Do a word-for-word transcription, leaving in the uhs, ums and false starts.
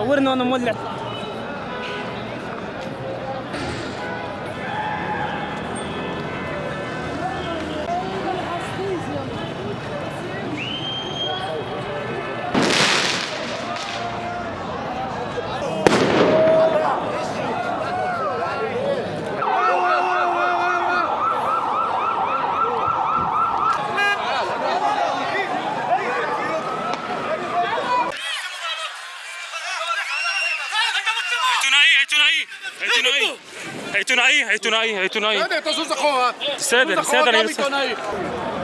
Wurno no mulle. Hai tunai, hai tunai, hai tunai. Hai tunai, hai tunai, hai tunai. Sede, to susah kau, ah. Sede, susah kau, sede, kami sede. Kau naik.